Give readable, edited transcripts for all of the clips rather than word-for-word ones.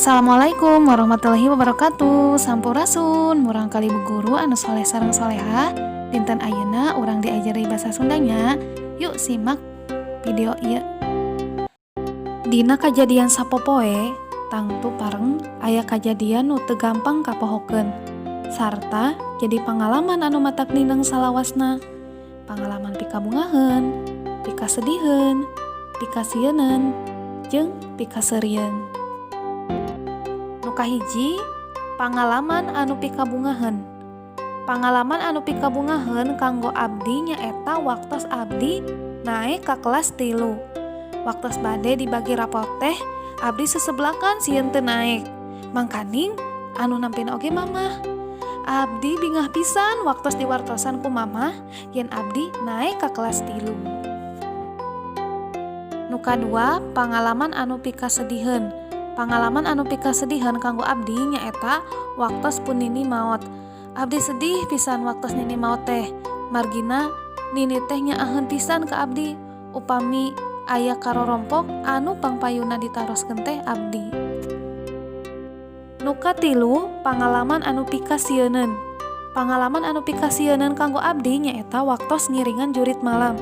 Assalamualaikum warahmatullahi wabarakatuh. Sampurasun murangkalih, Bu Guru anu soleh sareng soleha. Dinten ayeuna urang diajari bahasa Sundanya. Yuk, simak video ieu. Dina kajadian sapopoe tangtu pareng aya kajadian nu teu gampang kapohokeun sarta jadi pangalaman anu matak nineng salawasna. Pangalaman pikabungaheun, pikasediheun, pikasieuneun, jeung pikaseurieun. Nu kahiji, pangalaman anu pikabungaheun. Pangalaman anu pikabungaheun kanggo abdi nyaeta waktos abdi naek ka kelas 3. Waktos bade dibagi rapot teh, abdi sesebelakan sieun teu naek. Mangkaning anu nampina oge mamah. Abdi bingah pisan waktos diwartosan ku mamah yen abdi naek ka kelas 3. Nu kadua, pangalaman anu pikasediheun. Pangalaman anu pikasediheun kanggo abdi nyaeta waktos pun nini maot. Abdi sedih pisan waktos nini maot teh. Margina nini teh nyaaheun pisan ka abdi upami aya karorompok anu pangpayuna ditaroskeun teh abdi. Nu katilu, pangalaman anu pikasieuneun. Pangalaman anu pikasieuneun kanggo abdi nyaeta waktos ngiringan jurit malam.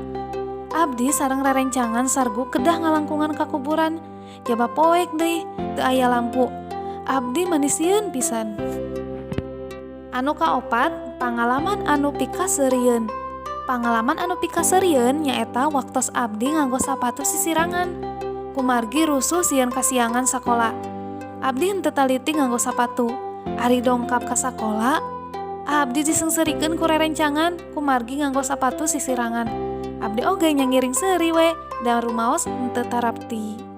Abdi sareng rerencangan sargu kedah ngalangkungan ka kuburan. Jaba poek deui, teu aya lampu. Abdi mani sieun pisan. Anu kaopat, pangalaman anu pikaseurieun. Pangalaman anu pikaseurieun nyaeta waktos abdi nganggo sapatu sisirangan. Kumargi rusuh sieun kasiangan sakola. Abdi henteu taliti nganggo sapatu. Ari dongkap ka sakola, abdi diseungseurikeun ku rerencangan kumargi nganggo sapatu sisirangan. Abdi oge nya ngiring seuri we da rumaos henteu tarapti.